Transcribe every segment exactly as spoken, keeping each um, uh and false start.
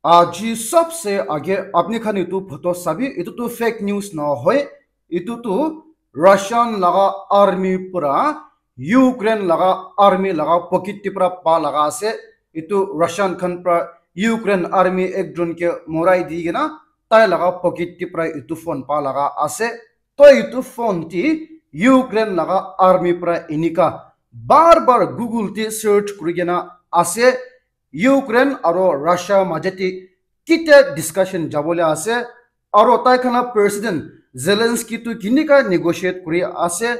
Aji sabse aage apni khan etu photo sabi, etu tu fake news nohoi, etu tu Russian laga army pura Ukraine laga army laga pocket te pura pa laga ase. Etu Russian khan pura Ukraine army ekjon ke morai di kena tai laga pocket te pura etu phone pa laga ase. To etu phone te Ukraine laga army pura enika bar bar Google te search kuri kena ase. Ukraine aro Russia maje te kitia discussion jabole ase, aro tai khan la president Zelensky tu kinika negotiate kuri ase,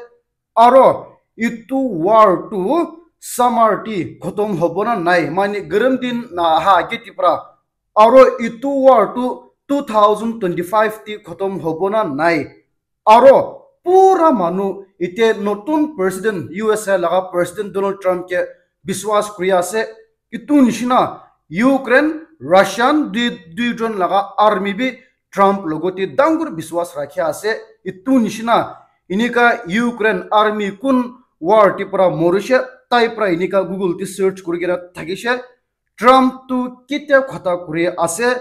aro itu war tu summer te khotom hobo na nai, mane garam din na aha age te pra, aro itu war tu two thousand twenty-five te khotom hobo na nai. Aro pura manu ite notun president, U S A laga president Donald Trump ke biswas kuri ase. Itu nishina Ukraine, Russian dui, duijon laga army bi Trump logote dangur biswas rakhi ase. Itu nishina inika Ukraine army kun war te pura morishe, tai pura inika Google te search kuri kena thakishe. Trump tu kitia khota kuri ase,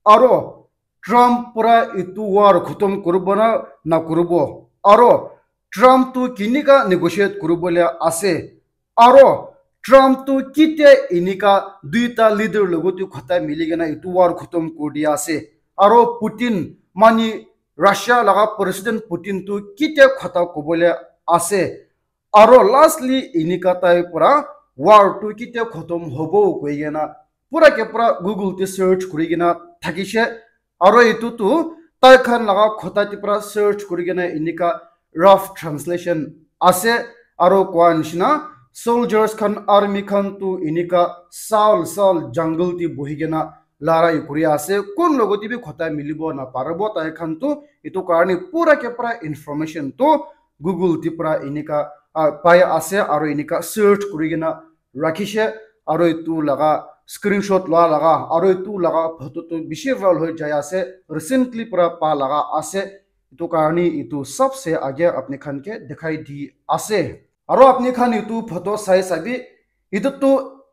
aro Trump pura itu war khotom kuribo na nakuribo, aro Trump tu kinika negotiate kuribole ase, aro Trump tu kitia inika duita leader logote khota mili kena itu war khotom kuri dia ase, aro Putin mani Russia laga president Putin tu kitia khota kobole ase. Aro lastly inika tai pura war tu kitia khotom hobo koi kena pura ke pura Google te search kuri kena thakishe. Aro etu tu tai khan laga khota te pura search kuri kena inika rough translation ase. Aro koa nishina soldiers khan, army khan tu inika saal saal jungle te bohi kena larai kuri ase. Kun logote bi khota milibo na paribo tai khan tu. Etu karne pura ke pura information tu Google te pura inika, ah, pai ase aro inika search kuri kena rakhishe, aro etu laga screenshot loa laga aro etu laga photo tu bishi viral hoi jai ase, recently pura pa laga ase. Etu karne etu sabse aage apni khan ke dikhai di ase. Aro apni khan etu photo sai sabi, etu tu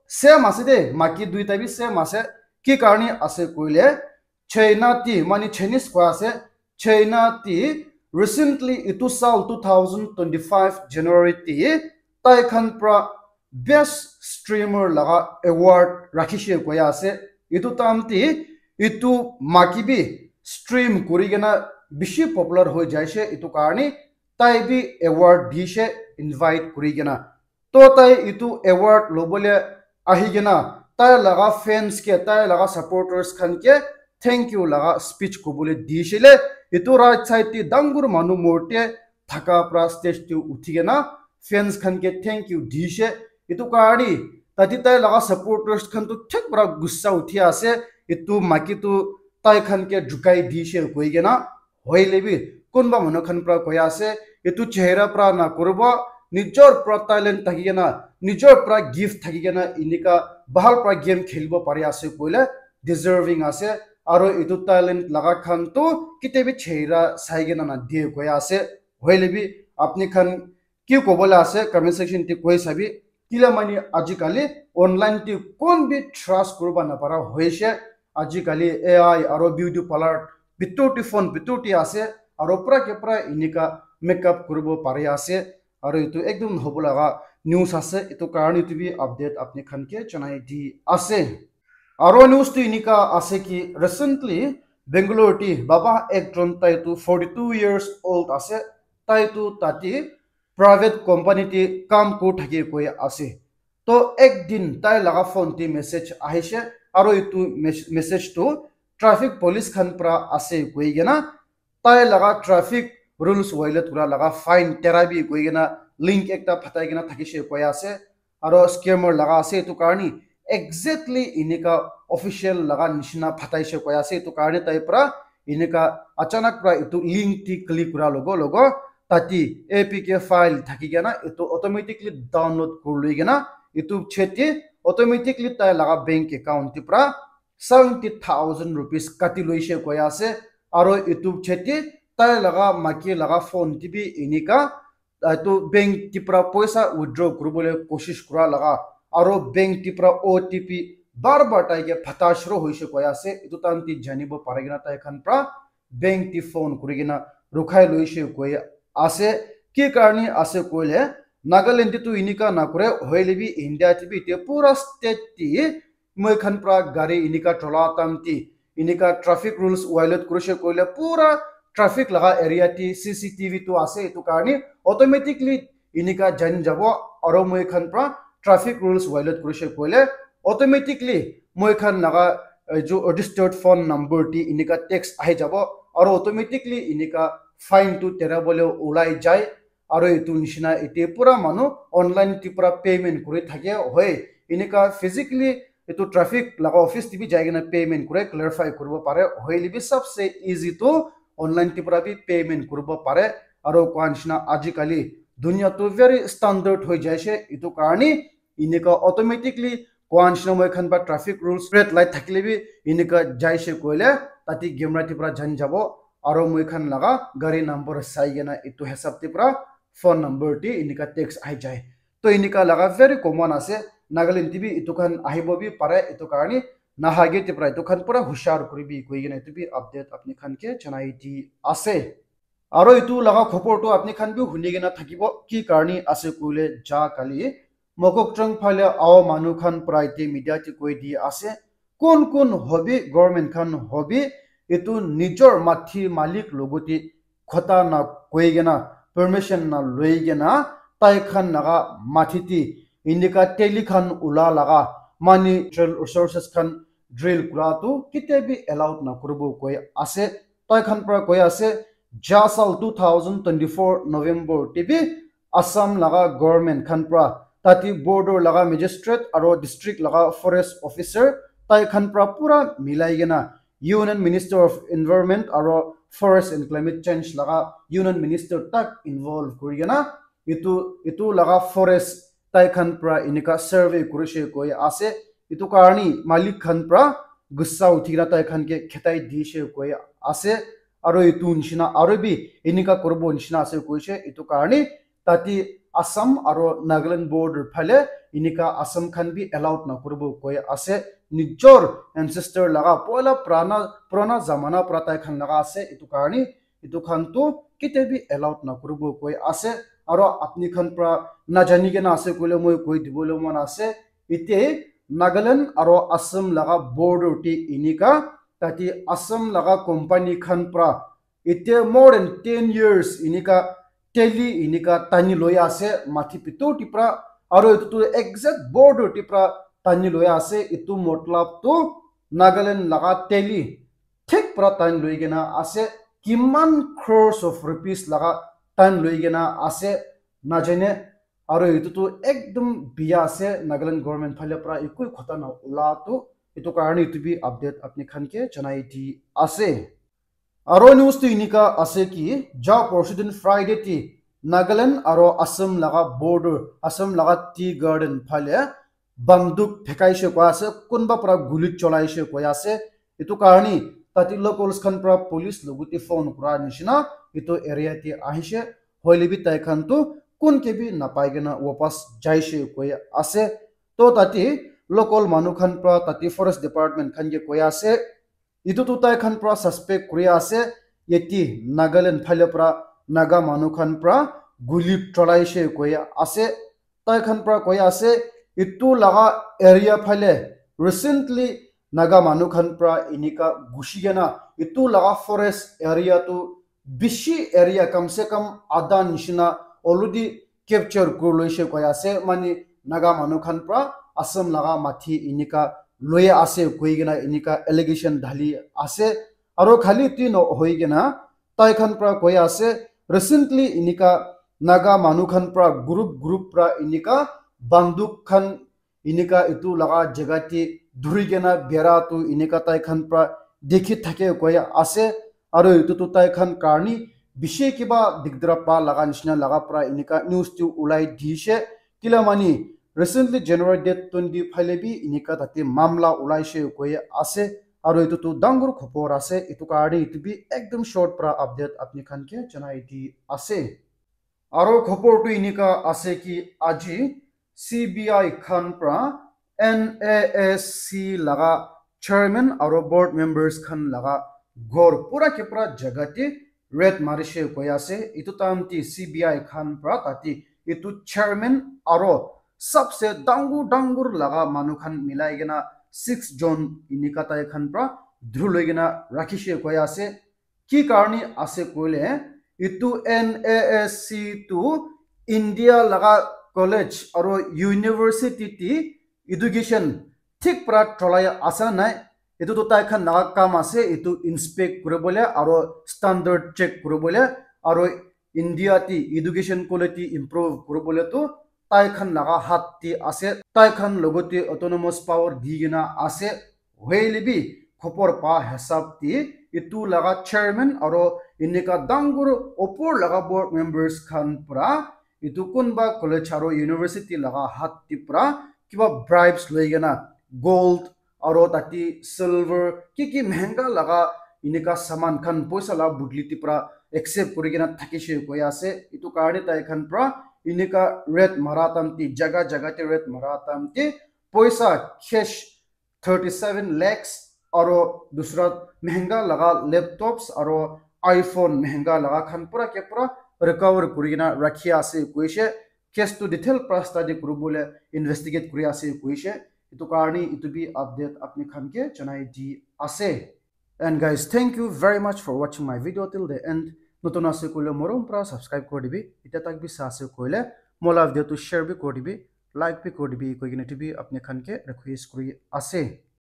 same ase de, maki duita bi same ase. Ki karne ase koile, China ti, mane Chinese koi ase, China ti recently itu saal two thousand twenty-five January ti tai khan pra best streamer laga award rakhishe koi ase. Itu time ti itu maki bi stream kuri kena bishi popular hoi jaise, itu karne tai bi award dishe invite kuri kena. To tai itu award lobole ahi kena tai laga fans ke, tai laga supporters khan ke thank you laga speech kobole dishile. Itu right side te dangur manu morte thaka pra stage te uthi kena fans khan ke thank you dishe. Itu karne tate tai laga supporters khan tu thik pra gussa uthi ase. Itu maki tu tai khan ke jukai dishe koi kena. Hoile bi kunba manu khan pra koi ase, etu chehra pra na kuribo, nijor pra talent thaki kena, nijor pra gift thaki kena, inika bahal pra game khelibo pari ase koile deserving ase. Aro etu talent laga khan tu kite bi chehra sai kena na die koi ase. Hoile bi apni khan ki kobole ase comment section te koi sabi. Kila mani ajikali online te kon bi trust kuribo napara hoishe. Ajikali A I aro beauty parlor bitor te phone bitor te ase, aro pura ke pura inika makeup kuribo pari ase, aro etu ekdom hobo laga news ase, etu karne etu bi update apni khan ke janai di ase. Aro news tu inika ase ki recently Bangalore te baba ekjon, tai tu forty two years old ase, tai tu tate private company te kam kuri thaki koi ase. To ek din tai laga phone te message ahishe, aro etu mes-, message tu traffic police khan pra ase koi kena, tai laga traffic rules violate kura laga fine tera bi koi kena link ekta phatai kena thakishe koi ase. Aro scammer laga ase, etu karne exactly inika official laga nishina phataishe koi ase, etu karne tai pra inika achanak pra etu link te click kura logo logo tate A P K file thaki kena etu automatically download kuri lui kena etu chete automatically tai laga bank account te pra seventy thousand rupees kati loishe koi ase. Aro etu chete tai laga maki laga phone te bi inika etu bank te pra poisa withdraw kuribole koshish kura laga, aro bank te pra O T P bar bar tai ke phata shuru hoise koi ase. Etu time te janibo pare kena tai khan pra bank te phone kuri kena rukhai loise koi ase. Ki karne ase koile, Nagaland te tu enika nakore, hoile bi India te bi te pura state te moi khan pra gari enika chola time te enika traffic rules violate kurise koile pura traffic laga area te C C T V tu ase, etu karne automatically enika jani jabo. Aro moi khan pra traffic rules violate kurise koile automatically moi khan laga, eh, jo registered phone number te enika text ahi jabo, aro automatically enika fine tu tera bole ulai jai. Aro etu nishina ete pura manu online te pura payment kuri thake hoi, enika physically etu traffic laga office te bi jai kena payment kure, clarify kuribo pare. Hoile bi sabse easy tu online te pura bi payment kuribo pare. Aro koa nishina ajikali dunia tu very standard hoi jaise, etu karne enika automatically koa nishina moi khan ba traffic rules, red light thakile bi enika jaise koile tate camera te pura jani jabo. Aro moi khan laga gari number sai kena etu hisab te pura phone number te enika text ahi jai. To enika laga very common ase, Nagaland te bi etu khan ahibo bi pare, etu karne nahage te pura etu khan pura hushar kuribi koi kena etu bi update apni khan ke janai di ase. Aro etu laga khobor tu apni khan bi huni kena thakibo, ki karne ase koile ja kali Mokokchung phale ao manu khan pura ite media te koi di ase, kun kun hobi government khan hobi etu nijor mathi malik logote khota na koi kena permission na loi kena tai khan laga mathi te enika teli khan ula laga mani natural resources khan drill kura tu kitia bi allowed na kuribo koi ase. Tai khan pura koi ase, ja sal two thousand twenty-four November te bi Assam laga government khan pura tate border laga magistrate aro district laga forest officer tai khan pura pura milai kena Union Minister of Environment aro Forest and Climate Change laga Union Minister tak involve kuri kena etu, etu laga forest tai khan pura enika survey kurise koi ase. Etu karne malik khan pura gussa uthi kena tai khan ke khetai dise koi ase. Aro etu nishina aro bi enika kuribo nishina ase koise. Etu karne tate Assam aro Nagaland border phale enika Assam khan bi allowed na kuribo koi ase. Nijor ancestor laga poila purana, purana zamana pura tai khan laga ase. Etu karne etu khan tu kitia bi allowed na kuribo koi ase. Aro apni khan pura najani kena ase koile moi koi dibole mon ase. Ite Nagaland aro Assam laga border te enika tate Assam laga company khan pura ite more than ten years enika teli enika tani loi ase mathi pitor te pura, aro etu tu exact border te pura tani loi ase. Etu matlab tu Nagaland laga teli thik pura tani loi kena ase, kiman crores of rupees laga tani loi kena ase najane. Aro etu tu ekdom biya ase, Nagaland government phale pura ekoi khota na ula tu, etu karne etu bi update apni khan ke janai di ase. Aro news tu enika ase ki ja porsu din Friday te Nagaland aro Assam laga border, Assam laga tea garden phale banduk phekaise koi ase, kunba pura guli cholaise koi ase. Etu karne tate locals khan pura police logote phone kura nishina etu area te ahise, hoile bi tai khan tu kun ke bi napai kena wapas jaise koi ase. To tate local manu khan pura tate forest department khan ke koi ase, etu tu tai khan pura suspect kuri ase, yate Nagaland phale pura Naga manu khan pura guli cholaise koi ase. Tai khan pura koi ase, etu laga area phale recently Naga manu khan pura enika gushi kena etu laga forest area tu bishi area, kam se kam adha nishina already capture kuri loise koi ase, mane Naga manu khan pura Assam laga mathi enika loi ase koi kena enika allegation dhali ase. Aro khali ti no hoi kena tai khan pura koi ase, recently enika Naga manu khan pura group group pura enika banduk khan enika etu laga jaga te dhuri kena bera tu enika tai khan pura dikhi thake koi ase. Aro etu tu tai khan karne bishi kiba digdara pa laga nishina laga pura enika news tu ulai dise. Kila mane recently January date twenty phale bi enika tate mamla ulaise koi ase. Aro etu tu dangor khobor ase, etu karne etu bi ekdom short pura update apni khan ke janai di ase. Aro khobor tu enika ase ki aji C B I khan pra N A S C laga chairman aro board members khan laga ghor pura ke pura jaga te raid marishe koi ase. Etu time te C B I khan pra tate etu chairman aro sabse dangur dangur laga manu khan milai kena six jon enika tai khan pra dhuri loi kena rakhishe koi ase. Ki karne ase koile, etu N A S C tu India laga college aro university te education thik pra cholai ase nai, etu tu tai khan laga kam ase, etu inspect kuribole aro standard check kuribole aro India te education quality improve kuribole tu tai khan laga hat te ase, tai khan logote autonomous power di kena ase. Hoile bi khopor pa hisab te etu laga chairman aro enika dangur opor laga board members khan pra etu kunba college aro university laga hat te pra kiba bribes loi kena gold aro tate silver ki ki mehenga laga enika saman khan poisa la budli te pra accept kuri kena thakishe koi ase. Etu karne tai khan pra enika raid mara time te jaga jaga te raid mara time te poisa cash thirty seven lakhs aro dusra mehenga laga laptops aro iPhone mehenga laga khan pura ke pura recover kuri kena rakhi ase koishe. Case tu detail pra study kuribole investigate kuri ase koishe. Etu karne etu bi update apni khan ke janai di ase. And guys, thank you very much for watching my video till the end. Notun ase koile morom pra subscribe kuri dibi. Itya tak bi sa ase koile mola video tu share bi kuri dibi, like bi kuri dibi koi kena etu bi apni khan ke request kuri ase.